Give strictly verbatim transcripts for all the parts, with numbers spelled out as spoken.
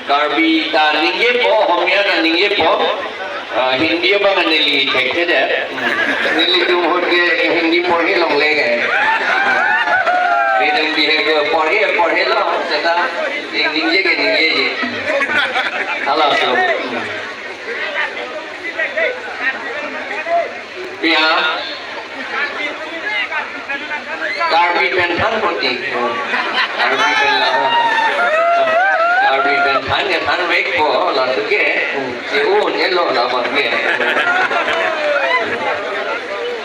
Karbi ta ningjepo, Ohomia ta ningjepo. Ah, Hindi abang neli thekthedet. Nelitum ahut ke Hindi porhe longle ke. Nelitum bihek ke porhe, porhelo, seta ning-, ningje ke ningjeje. Halaso. Ya. Karbi pen than poti. Karbi pen la. Karbi pen than ke thanvekpo, la tu ke. Si un elo labang ke.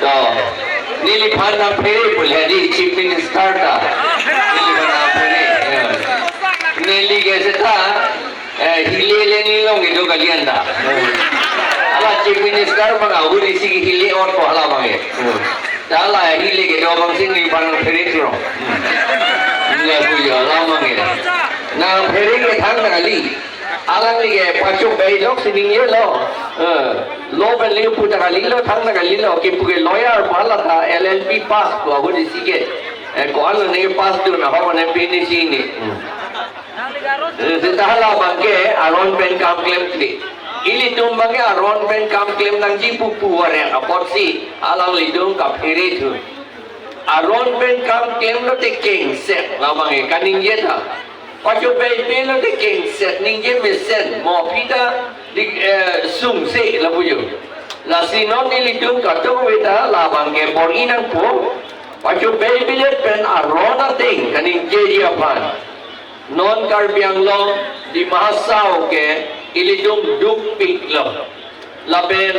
To. Neliphan nangphere pu le di Chief Minister ta. Neliphan nangphere. Ya. Neli ke seta, eh, hile le nilong kedo kalian ta. Hala Chief Minister abang ahut isi ke hile ot ko hala abang ke. Ta hala hile kedo abang si neliphan nangphere churo. Nila pujo hala abang ke. Nangphere ke thangnat kali. Alangli ke pachobei lok si ningjelo. Eh, law pen le pu ta kalilo, thangnat kalilo. Kipu ke lawyer pu hala ta L L B pass ko ahut isi ke. Eh, ko-an lo ne pass tu na ho ne pini sini. Hmm. Eh, seta hala abang ke aron pen kam klemkle. Ilitum abang ke aron pen kam klem nangji pupu warek apotsi alanglitum kaphere thu. Aron pen kam klemlo te kengset labang ke kaningje ta. Pachobei pelo te kengset ningje mesen mo aphi ta dik, eh, sungse lapu jo. Lasi non ilitum katung veta labang ke bor-i nangpo. Pachobei bilet pen aron ateng kaningjeji aphan. Non Karbi Anglong Dima Hasao ke ilitum dukpiklo. Lapen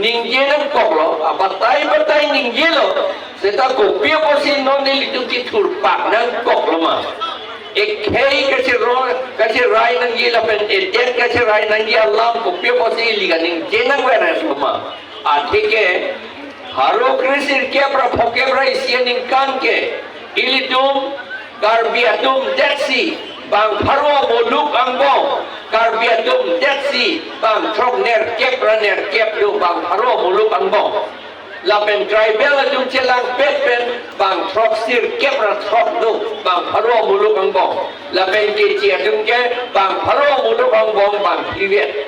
ningje nangkoklo, abatai batai ningjelo. Seta kopi apotsi non ilitum kethurpak nangkoklo ma. Ekhei kacheroi, kacherai nangji lapen edet kacherai nangji alam kopi apotsi ili kaningje nangverlo ma. Atheke, pharo kre sirkep ra phokep ra isi aningkan ke, ilitum Karbi atum detsi bang pharo amuluk angbong, Karbi atum detsi bang throk nerkep ra nerkep do bang pharo amuluk angbong. Lapen tribal atum chelangpet pen bang throk sirkep ra throk do bang pharo amuluk angbong. Lapen Keche atum ke bang pharo amuluk angbong bang phlivet.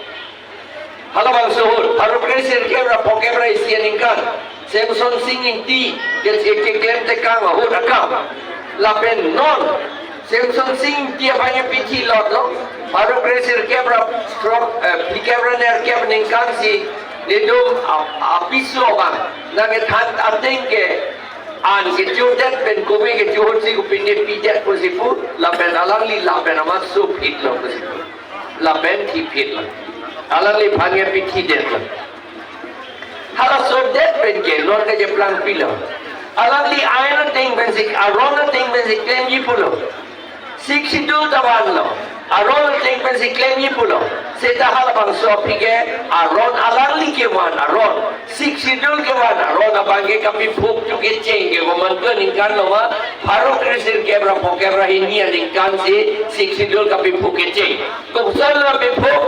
Halabangso ahut, pharo kre sirkep ra phokep ra isi aningkan, Semson Sing Ingti, ke, ke, keklem tekang ahut akam. Lapen non, Semson Sing Ingti aphan ke pithi lotlo, pharo kre sirkep ra throk, eh, phlikep ra nerkep aningkan si, netum ap-, apiso abang, nangkethan ateng ke, an kechodet pen kove kechohut si kopine pidet pusi pu, lapen alangli lapen amat so phitlo pusi pu. Lapen thiphitlo. Alangliphan ke pithidetlo. Halaso det pen ke non kacheplang pilo. Alangli ain ateng pensi, aron ateng pensi klemji pulo. Sixth Schedule ta vanlo. Aron ateng pensi klemji pulo. Seta halabangso aphi ke aron alangli kevan aron. Sixth Schedule kevan aron abang ke kapiphuk tu kecheng ke komantu aningkan lo ma, pharo kre sirkep ra phokep ra hini aningkan si Sixth Schedule kapiphuk kecheng. Kopuson lo kapiphuk?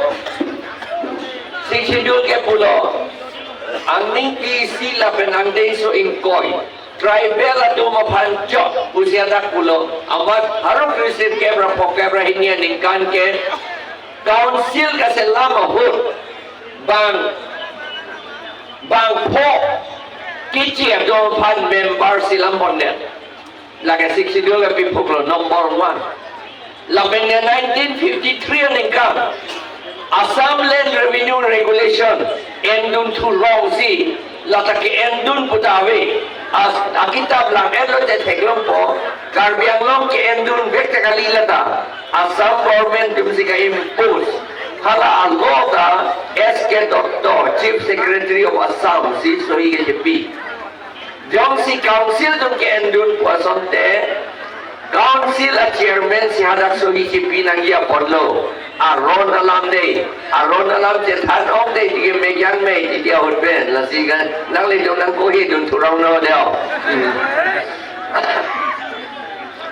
Sixth Schedule ke pulo, angning pi isi lapen angdengso ingkoi, tribal atum aphan chot pusi hadak pulo, amat pharo kre sirkep ra phokep ra hini aningkan ke council kaselam ahut bang, bang pho Keche atum aphan member selam pondet. Lake Sixth Schedule kapiphuklo number one. Lapen nineteen fifty-three aningkan Assam Land Revenue Regulation endun thurong si, lata ke-endun pu ta ave. As, akitap lang-etlo te theklongpo, Karbi Anglong ke-endunvek ta kali lata. Assam government atumsi ka-impose. Hala a-law ta S K Dutta, Chief Secretary of Assam, si sohi kechepi. Jongsi council atum ke-endun pu asonte, council a-chairman si hadak sohi chepi nangji apotlo. Aron alam dei, aron alam chethan ong dei, tike mejang mei, titi ahut pen, lasi kan, nanglitum nangkohidun thurong no deo. Hmm.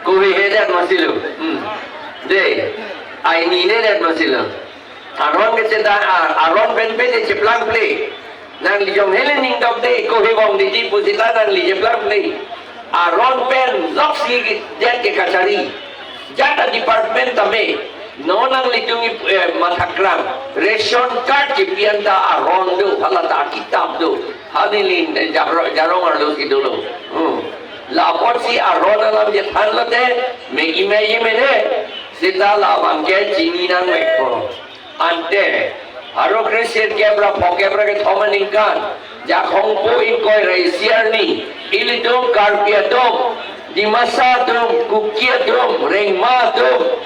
Kohihedet masilo. Hmm. Dei, ai ninedet masilo. Aron ke chethan, a-, aron pen pen cheplang ple. Nangli jong hele ningdok dei, kohivong dei pusi ta nangli cheplang ple. Aron pen loksi det ke kachari. Jat a-department tame, Non nanglitum, eh, mathaklang, ration card kipi anta aron do, hala ta akitap do. Hadi li, eh, Jarong, Jarong arlo si dolo. Hmm. La apotsi aron alam chethan lote, me ime ime ne, seta labang ke chini nangvekpo. Ante, pharo kre sirkep ra phokep ra kethom aningkan, Jakhong po ingkoi ra isi arni, ilitum Karbi atum, Dimasa atum, Kuki atum, Rengma atum,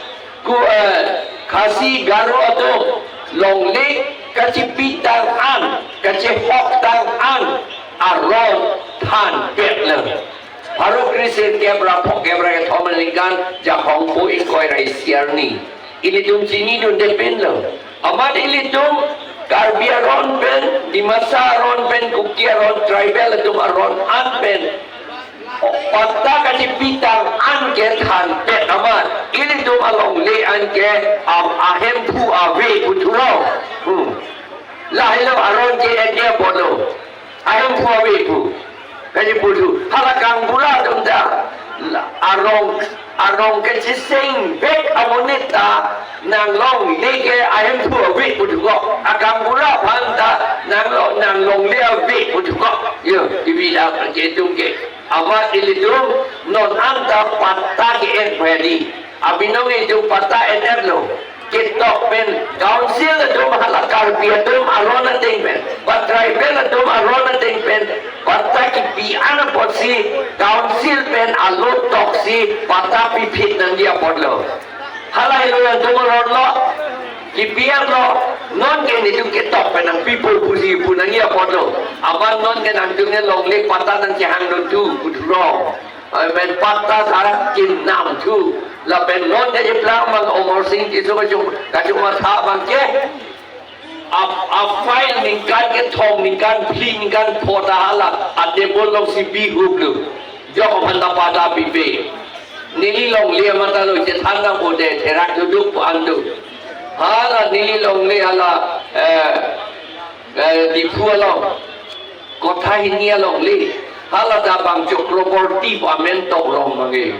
ku, eh, Khasi Garo atum longle kachipitang an, kachehoktang an aron thanpet lang. Pharo kre sirkep ra phokep ra kethom aningkan, Jakhong po ingkoi ra isi arni. Ilitum chinidun depin lo. Amat ilitum Karbi aron pen, Dimasa aron pen, Kuki aron, tribal atum aron an pen patta kachipitang an ke thanpet amat ilitum alongle an ke am ahemphu ave pu thurong. Hmm. Lahelo aron ke-et apotlo. Ahemphu ave pu. Kaji pu thu. Hala kangbura atum ta, la, arong, arong kacheseng vek amonit ta nanglongle ke ahemphu ave pu thukok. Akangbura aphan ta nanglo, nanglongle ave pu thukok. Yo, ibi la ke tum ke. Amat ilitum non anta patta ke-et pedi. Abinong itum patta et-et lo. Ketok pen council atum hala Karbi atum aron ateng pen, ba tribal atum aron ateng pen, patta kipi an apotsi council pen alo toksi patta piphit nangji apotlo. Hala helo atum aron lo, kipi an lo, non ke nitum ketok pen nangpipo pusi pu nangji apotlo. Amat non ke nangtum ne longle patta nangkehang dun thu pu thurong. Amen. Patta tharak kinam thu. Lapen non kacheplang abang Amar Sing Tisso kachung, kachung matha abang ke. A, a file ningkan kethom, ningkan phli, ningkan pho ta hala a table alongsi bihup lo. Jok aphan ta patta pipe. Neli longle amat ta lo chethan nang ode therak duduk po an do. Hala neli longle hala, eh, eh, Diphu along. Kotha hini alongle, hala ta bang Chakraborty pu amen tok rong mangke.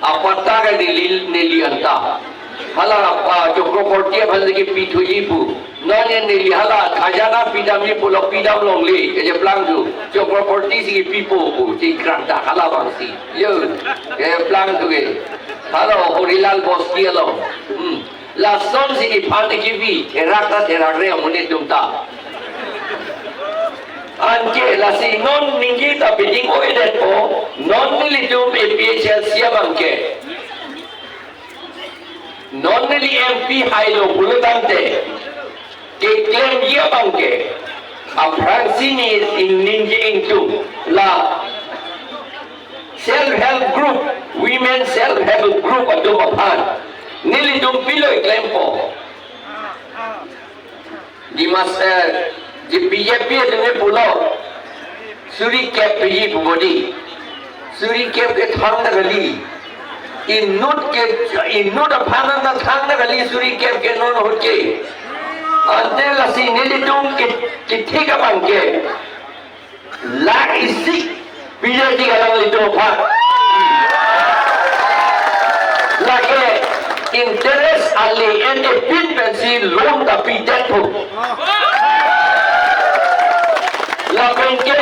Apatta ke neli, neli anta. Hala, ah, Chakraborty aphan lagi pithuji pu. Non ye neli hala khajana pidamji pulo pidam longle, kacheplang thu. Chakraborty si pipo pu, chingkrang ta hala bangsi. Yo, kacheplang thu ke. Hala Horilal Bosti along. Hmm. Lasonsi iphan kibi, therak ta therak re amonit atum ta. Anke lasi non ningje ta biding oedetpo, non nelitum A P H L C abang ke. Non neli M P hailo pulo tangte. Keklemji abang ke. Aphrangsi ne in ningje ingtung la self help group, women self help group atum aphan nelitum pilo klempo. Dimas, eh, di B J P atum ke pulo. Suri kep piji pu bodi. Suri kep ke thang na kali. Inut ke, inut aphan na thang na kali suri kep ke non ahut ke. Ante lasi nelitum ke, kethik abang ke. Lakh isi piji alanglitum aphan. Lake interest ale ente pin pensi loan ta pidet po. Lapen ke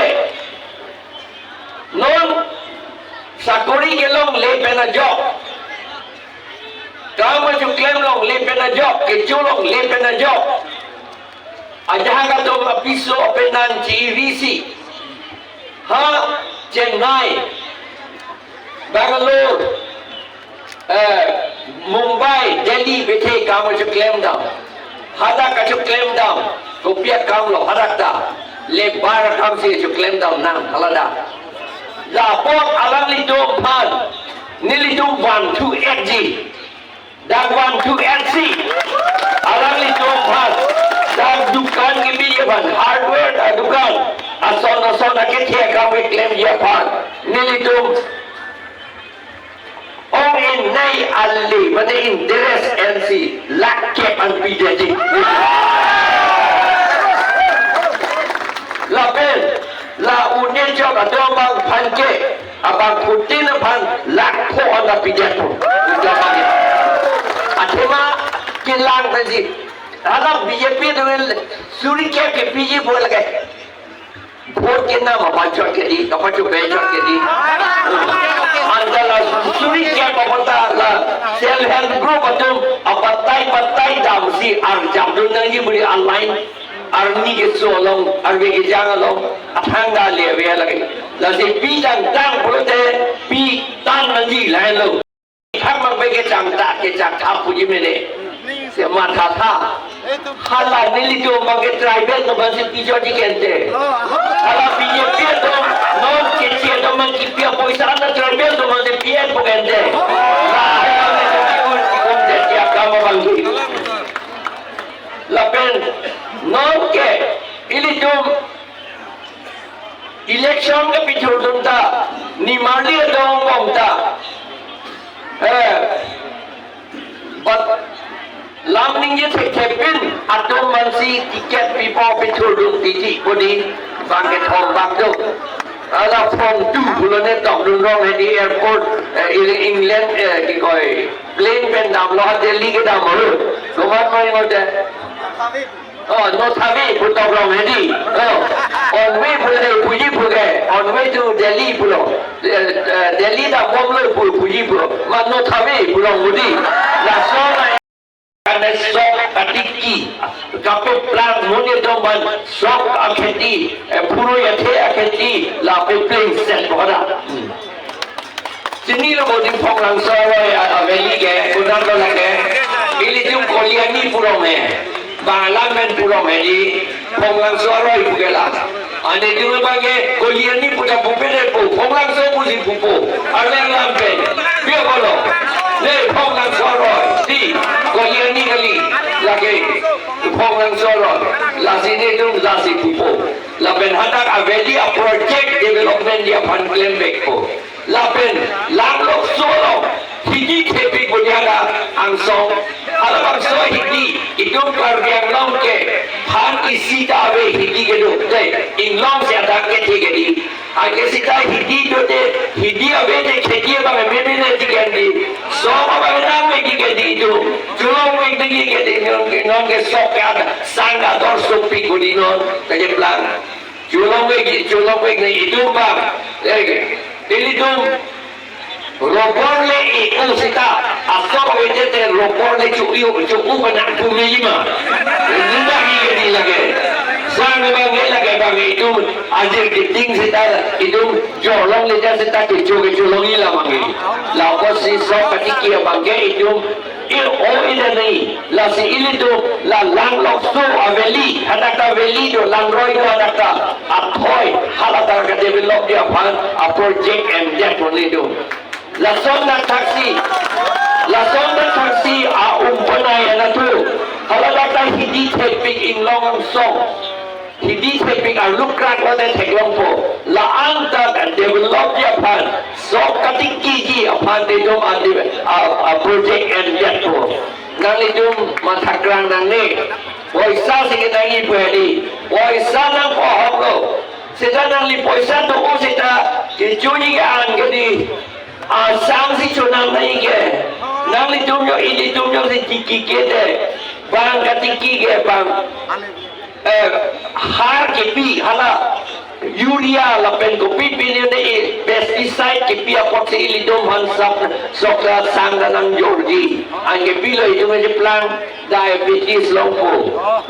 non sakori kelongle pen ajok, kam achuklem longle pen ajok, kecho longle pen ajok, ajahak atum apiso apenan chi-irisi. Ha Chennai, Bangalore, eh, Mumbai, Delhi, bethe kam achuklem dam. Hadak achuklem dam. Kopi akam lo hadak ta. Labour akam si achuklem dam nang haladak. Lapok alanglitum aphan nelitum vanthu-etji. Dak vanthu-etsi alanglitum aphan, dak dukan kebi aphan, hardware adukan, ason ason akethe akam keklemji aphan nelitum ong-enei ale mane interest ensi lakh kep an pidetji. Lapen la une chok atum abang aphan ke, abangphutin aphan lakh pho an ta pidet po. Udah lagi. Athema Lang pensi. Hala B J P atum suri kep kepiji pu lake. Vote kenam apachot kedi, apachot bechot kedi. Anta la suri kep apot ta la self help group atum abatai batai damsi arjapdun nangji pu ri aline arni keso along, arve kejang along, athang ta le ave lake. Lasi pi tangtang pulote pi tan nangji lahenlo. Thak mang pen kechang ta kechak thap puji mene. Se matha tha. Hala nelitum abang ke tribal atum abangsi pijotji ke ante. Hala B J P atum non keche atum abang kipi apoisa anta tribal atum abangsi pi-et pu ke ante. Hala nelitum kiun kiun te tiap kam abangsi. Lapen non ke ilitum election kepithurdun ta, nimarli adongbom ta. Eh, but lam ningje thekthe pin atum abangsi ticket pipo pithurdun titi pu di bang kethom bak do. Hala form two pulo ne tokdun rong hedi airport, eh, Eng-, England, eh, kikoi plane pen damlo ha Delhi kedam lo. Komat mai ngote. Oh, no thavi pu tok rong hedi. Oh, on way pu le puji pu ke, on way to Delhi pulo. Eh, eh, Delhi dambomlo pu puji pu. Ma no thavi pu rong pu di. Laso na kane sok katiki. Kapeplang monit atum abang sok akheti, eh, phurui athe akheti, la peplang set boda. Hmm. Chinilo bodi Phonglangso aroi a, a valley ke, konatlo lake. Ilitum Koliani pu rong he. Bang alam pen pu rong he di Phonglangso aroi pu ke la. Ane tum abang ke Koliani pu ta pupe de pu, Phonglangso pusi pupo. Arleng alam pen. Pi apotlo? Ne Phonglangso aroi. Di Koliani kali. Lake Phonglangso aroi. Lasi netum lasi pupo. Lapen hadak a valley a project development dia aphan klem vekpo. Lapen langlokso along hidi thepik bodi hala angsong, halabangso hidi itum Karbi Anglong ke phan isi ta ave hidi kedo. Dei, inglong si adak kethe kedi. Anke sita hidi do de, hidi ave de kheti abang meme ne tiken di. Song abang nang me tiken di itum. Cholong me tiken di non ke, non ke sok ke ada. Sangga dor sopik bodi non. Kejeplang. Cholong vek, cholong vek ne itum bang. Eh, ilitum robor le i-o sita. Asok vete te robor le chu-u, chu-u kana pumi lima. Lima hi ke di lake. Sang bang ke lake bang itum ajir kiting sita itum cholong le ja sita kecho kecholong ila bang ke. Lapu si sok katiki abang ke itum i-o ida nai, lasi ilitum la langlokso a valley, hadak ta valley do, langroi do hadak ta, athoi, hala ta ke develop dia aphan, a project endet monit do. Lason na thaksi, lason na thaksi a umpanai anatthu, hala ta hidi thepik inglong angsong. Hidi thepik arlukrak lote theklongpo. La-an ta develop ji aphan, sok katikiji aphan netum a, a, a project endetpo. Nanglitum mathakrang nangne. Poisa si kenangji pu hedi. Poisa nangpo ahoklo. Seta nangli poisa do-o seta kechoji ke-an kedi. Asam si chonam nai ke. Nanglitum yo, ilitum yo si tiki ke te. Bang katiki ke bang. Eh, har kepi hala urea lapen kopi pini ne, eh, pesticide kepi apot si ilitum aphan sap sok ta sang ta nangjorji. Anke pilo itum kejeplang diabetes longpo.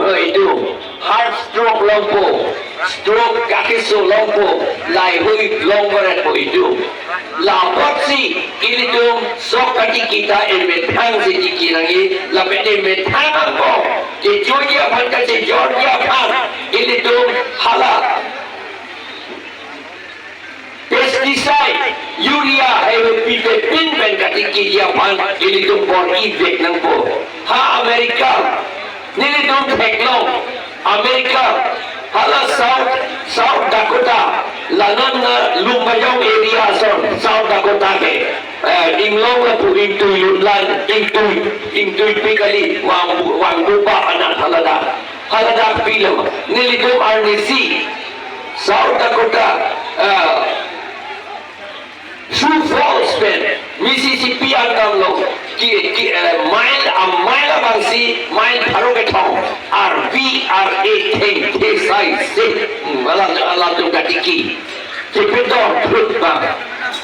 Eh, itum heart stroke longpo. Stroke kakeso longpo. Laheihui long varetpo itum. Lapotsi ilitum sok katiki ta emethang si tiki nangji, lapen emethang angbong kechoji aphan kachejorji aphan ilitum hala pesticide, urea, hai pipe pin pen katikiji aphan ilitum bor-i vek nangpo. Ha America, nelitum theklong, America, hala South, South Dakota, la non na Lumbajong area ason, South Dakota ke, eh, inglong lapu ingtui lunlan, ingtui, ingtuipi kali, vang, vangbupa anat haladak, haladak pilo, nelitum arnisi, South Dakota, eh, Sioux Falls pen, Mississippi angdam lo, ki, ki, eh, mile, a mile abang si mile pharo kethom, arvi ar-e thengthe sai se, hmm, alam, alam atum katiki. Chepedor phlut bang.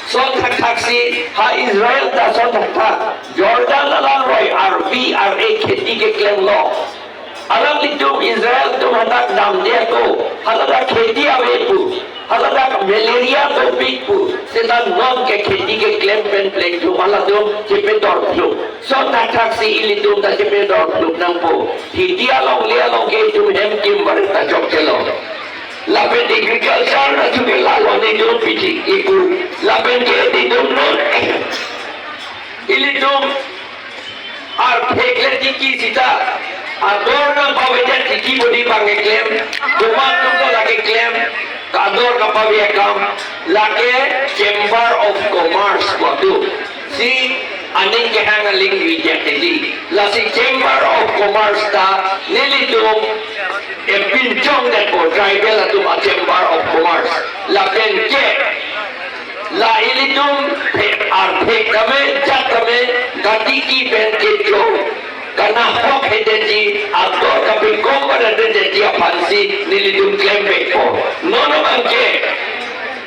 Son thakthak si ha Israel ta son thakthak Jordan alangroi arvi ar-e kheti keklemlo. Alanglitum Israel atum hadak damde ako, haladak kheti ave pu, haladak malaria dopik pu, seta non ke kheti keklem pen plengthum halatum chepedor phlut. Son thakthak si ilitum ta chepedor phlut nangpo. Hidi alongle along ke itum hem kim barit ta chokchelo. Lapen agriculture ta chuke lalo nelitum piti iku. Lapen ke nelitum non ilitum arphek le tiki sita ador nangpavedet tiki bodi bang keklem. Komat atum ta lake klem, ador kapave akam, lake Chamber of Commerce pu atum. Si aning kehang aling vidyat titi. Lasi Chamber of Commerce ta nelitum epinchongdetpo, tribal atum a-Chamber of Commerce. Lapen ke la ilitum phe-, arphek tame, jat tame, katiki pen kecho kanahok hedetji, ador kapikom barat hedetji aphansi nelitum klem vekpo. Non abang ke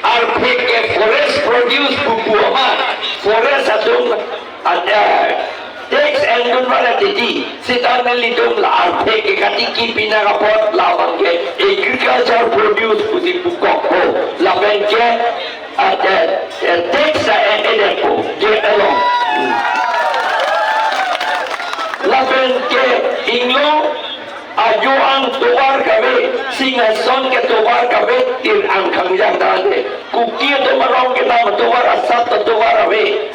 arphek ke forest produce pupu amat, forest atum, ad-, eh, tax endun barat titi, seta nelitum la arphek ke katiki pinang apot labang ke agriculture produce pusi pukokpo. Lapen ke, ad-, eh, eh, tax a-, eh, edetpo, gate along. Hmm. Lapen ke inglong ajo-ang tovar kave, Singhason ke tovar kave, Tir Angkhangjang ta ante. Kuki atum arong kedam tovar asap ta tovar ave.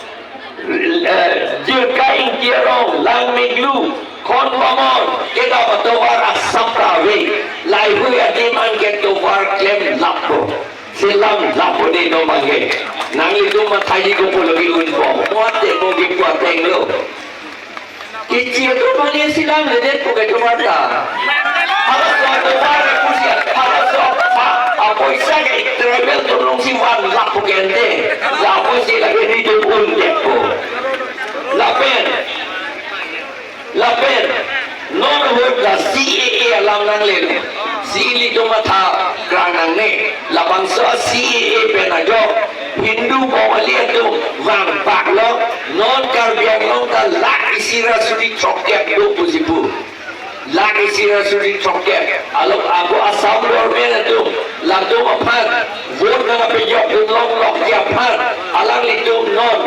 Eh, Jirka Ingti arong, Langmeglu, Khon Bamon kedam tovar asap ta ave. Laheihui adim an ke tovar klem lappo. Selam lappo ne do mangge. Nanglitum mathaji ko polo ki unpo. Mo ate mo ki puateng lo. Kechi atum mane selamledetpo ke tovar ta. Halaso tovar ke pusi, halaso pa, apoisa ke tribal atum alongsi van lappo ke ante. Lapusi lake nelitum undetpo. Lapen, lapen, non ahut la C A A alam nanglelo. Si ilitum matha krang nangne. Labangso C A A pen ajok Hindu Bongali atum vangpaklo, non Karbi Anglong ta lakh isi ra suri throkkep do pusi pu. Lakh isi ra suri throkkep. Along ako Assam government atum latum aphan vote nangkapejokdun longlokji aphan alanglitum non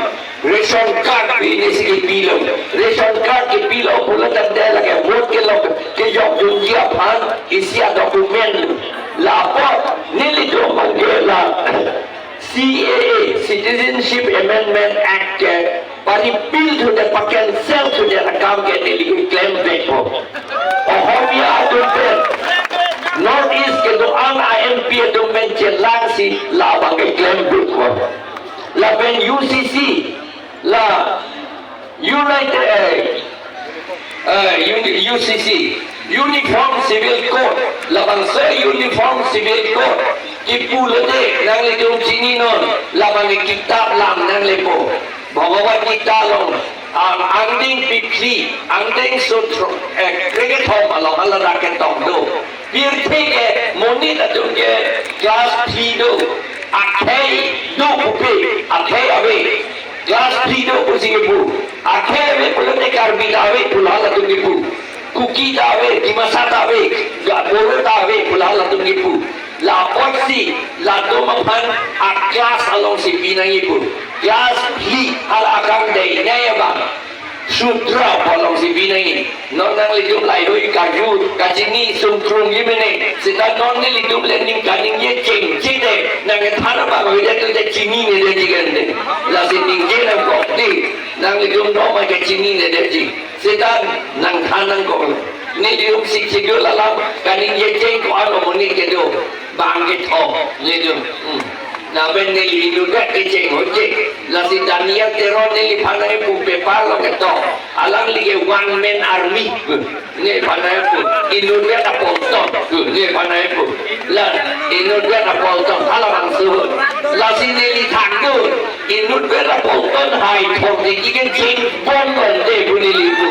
ration card pinesi kepilo. Ration card kepilo pulo tangte lake vote kelok kejokdunji aphan isi a-document. Lapu nelitum mangge la C A A, Citizenship Amendment Act ke pa-repeal thudet, pa-cancel thudet akam ke neli keklem vekpo. Ohomia atum pen North East kedo-an a-M P atum pen chelangsi labang keklem vekpo. Lapen U C C, la United, eh, eh, Uni-, U C C, Uniform Civil Code, labangso Uniform Civil Code kipu lote nanglitum chininon, labang ke kitap lam nanglepo. Bhagavad Gita along, ang-, angdeng piphli, angdeng sutro, eh, krekethom along haladak ketok do. Pirthe ke monit atum ke class three do, akhei do pupe, akhei ave, class three do pusi kepu, akhei ave pulote Karbi ta ave pu halatum kepu, Kuki ta ave, Dimasa ta ave, ga-, Bodo ta ave pu halatum kepu. Lapotsi latum aphan a-class alongsi pi nangji pu. Class three hala akam dei nai abang Shudra pu alongsi pi nangji. Non nanglitum laheihui karju kachini sungkrung ji mene. Seta non nelitum le ning kaningje chengche te. Nangkethan abang avedet te chininedetji kante. Lasi ningje nangkok ti. Nanglitum non ma kachinine detji. Seta nangthan nangkok. Nelitum Sixth Schedule alam kaningje cheng ko-an amonit kedo. Bang kethom nelitum. Hmm. Lapen neli inutvet kecheng hoche. Lasi Daniel Teron neliphan nangpu paper along ketok. Alangli ke one man army. Neliphan nangpu. Inutvet apolton. Neliphan nangpu. La inutvet apolton. Halabangso. Lasi neli thakdun. Inutvet apolton hai thom tiki ke chengbom bom de pu neli pu.